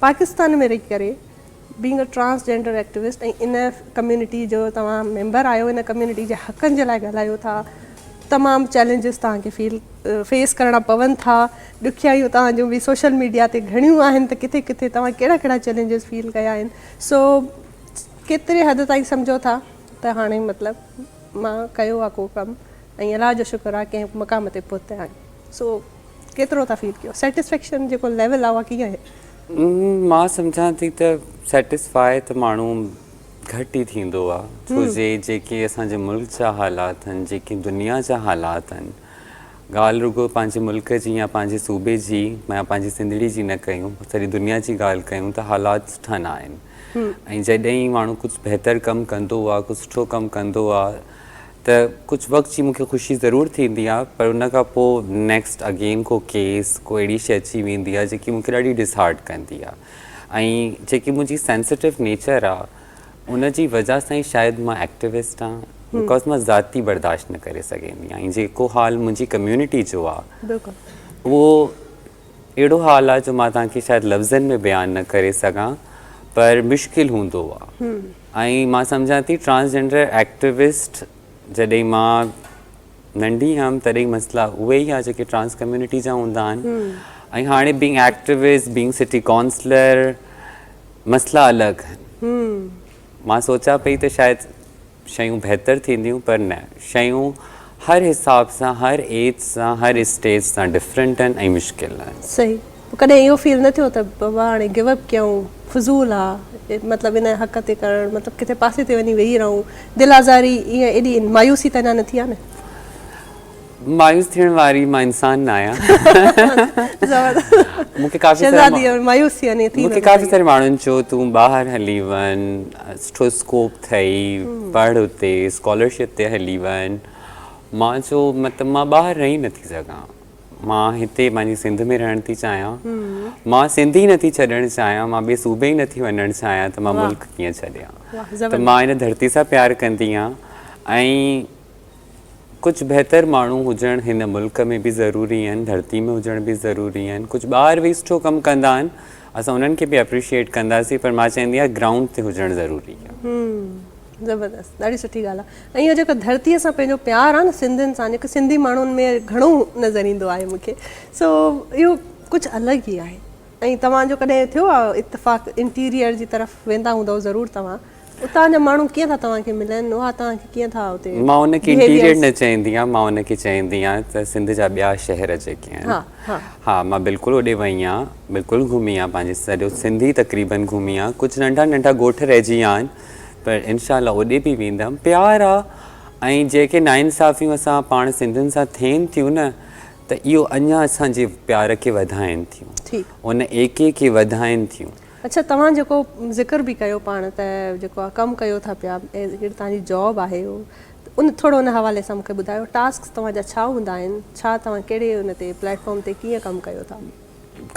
پاڪستان ۾ رهي ڪري being a trans gender activist ۽ in community جو توهان ميمبر آهيو ان ڪميونٽي جي حقن جي لاء ڳالهايو ٿا تمام چئلينجز توهان کي فيل فيس ڪرڻا پون ٿا ڏکيائيون توهان جون به سوشل ميڊيا تي گهڻيون آهن ته ڪٿي ڪٿي توهان ڪهڙا ڪهڙا چئلينجز فيل ڪيا آهن سو ڪيتري حد تائين سمجهو ٿا ته هاڻي مطلب مان ڪيو آهي ڪو ڪم ۽ الله جو شڪر آهي ڪنهن مقام تي پهتا آهيون سو ڪيترو ٿا فيل ڪيو سيٽسفيڪشن جيڪو ليول آهي اها ڪيئن آهي؟ مان سمجهان ٿي ته سيٽسفائي ته ماڻهو گهٽ ئي ٿيندو آهي ڇو جي جيڪي اسان جي ملڪ جا حالات آهن جيڪي دنيا جا حالات آهن ڳالهه رڳو پنهنجي ملڪ جي يا پنهنجي صوبي جي يا پنهنجي سنڌڙي جي نه ڪيون سڄي دنيا جي ڳالهه ڪيون ته حالات سٺا نه آهن ۽ جڏهن ماڻهو ڪجهه بهتر ڪم ڪندو آهي ڪجهه سٺو ڪم ڪندو آهي ته ڪجهه وقت جي مونکي خوشي ضرور ٿيندي آ پر ان کان پوء نيڪسٽ اگين ڪو ڪيس ڪو اهڙي شي اچي ويندي آ جيڪي مونکي ڏاڍي ڊس هارٽ ڪندي آ ۽ جيڪي منهنجي سينسيٽو نيچر آ ان جي وجه سان ئي شايد مان ايڪٽيوسٽ آ because مان ذاتي برداشت نه ڪري سگهندي آ ۽ جيڪو حال منهنجي ڪميونٽي جو آ اهو اهڙو حال آ جو مان توهان کي شايد لفظن ۾ بيان نه ڪري سگهان پر مشڪل هوندو آ ۽ مان سمجهان ٿي ٽرانسجينڊر ايڪٽيوسٽ جڏهن مان ننڍي هيم تڏهن مسئلا اهي ئي آ جيڪي ٽرانس ڪميونٽي جا هوندا آهن ۽ هاڻي being activist being city councillor مسئلا الڳ آهن مان سوچان پئي ته شايد شيون بهتر ٿينديون پر نه شيون هر حساب سان هر ايج سان هر اسٽيج سان ڊفرنٽ آهن ۽ مشڪل آهن. صحيح پوء ڪڏهن اهو فيل نه ٿيو ته بابا هاڻي گيو اپ ڪيون فضول آ مطلب ان حق تي ڪرڻ مطلب ڪٿي پاسي تي وڃي ويهي رهون دل آزاري ايئن ايڏي مايوسي ته اڃا نه ٿي آ نه. مايوس ٿيڻ واري مان انسان نه آهيان. مون کي ڪافي سارا مايوس يعني ٿي مون کي ڪافي ساري ماڻهن چيو تون ٻاهر هلي وڃ سٺو اسڪوپ ٿئي پڙهه اتي اسڪالرشپ تي هلي وڃ مان چيو مطلب مان ٻاهر رهي نٿي سگهان مان هتي پنهنجي سنڌ ۾ رهڻ ٿي چاهيان مان سنڌ ئي نٿي ڇڏڻ چاهيان مان ٻئي صوبي ئي نٿي وڃڻ چاهيان ته مان ملڪ ڪيئن ڇڏيان ته مان هن ڌرتي سان پيار ڪندي آهيان ۽ ڪجهه بهتر ماڻهو هجڻ هن ملڪ ۾ به ضروري آهن، ڌرتي ۾ هجڻ به ضروري آهن، ڪجهه ٻاهر ويهي سٺو ڪم ڪندا آهن، اسان انهن کي به اپريشيئيٽ ڪنداسين پر مان چوندي آهيان گرائونڊ تي هجڻ ضروري آهي. زبردست ڏاڍي سٺي ڳالهه آهي ۽ اهو جيڪو ڌرتي سان پنهنجو پيار آهي نه سنڌين سان جيڪو سنڌي ماڻهن ۾ گهڻو نظر ايندو آهي مون کي سو اهو ڪجهه الڳ ئي آهي ۽ توهان جو ڪڏهن ٿيو آهي اتفاق انٽيريئر جي طرف ويندا هوندؤ ضرور توهان اتان جا ماڻهو ڪيئن ٿا توهان کي ملن اها توهان کي ڪيئن ٿا اتي مان ان کي انٽيريئر نه چوندي آهيان مان ان کي چوندي آهيان ته سنڌ جا ٻيا شهر جيڪي آهن ها مان بلڪل اوڏي وئي آهيان بلڪل گهمي آهيان پنهنجي سڄو سنڌ ئي تقريبن گهمي آهيان ڪجهه ننڍا ننڍا ڳوٺ رهجي ويا آهن پر انشاء الله اوڏي به ويندم پيار آهي ۽ جيڪي ناانصافيون اسان پاڻ سنڌين سان ٿين ٿيون نه ته اهو اڃا اسان جي پيار کي وڌائين ٿيون ان ايڪي کي وڌائين ٿيون. اڇا توهان جيڪو ذڪر به ڪيو پاڻ ته جيڪو آ ڪم ڪيو ٿا پيا ۽ توهان جي جاب آهي ان ٿورو ان حوالي سان مونکي ٻڌايو ٽاسڪس توهان جا ڇا هوندا آهن ڇا توهان ڪهڙي ان تي پليٽ فارم تي ڪيئن ڪم ڪيو ٿا.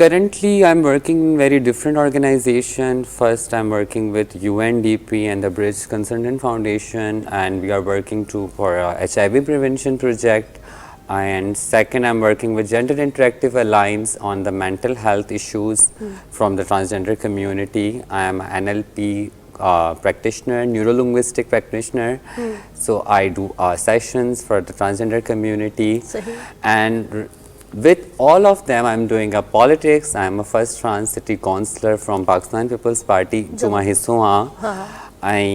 Currently I am working in very different organization first I am working with U N D P and the bridge consultant foundation and we are working to for H I V prevention project and second I am working with gender interactive alliance on the mental health issues from the transgender community I am N L P practitioner neurolinguistic practitioner so I do sessions for the transgender community and with all of them I am doing a politics I am a first trans city councillor from Pakistan peoples party جو مان حصو آهيان ۽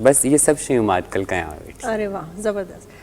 بس اهي سڀ شيون مان اڄڪلهه ڪيان ويٺي. اري واه زبردست.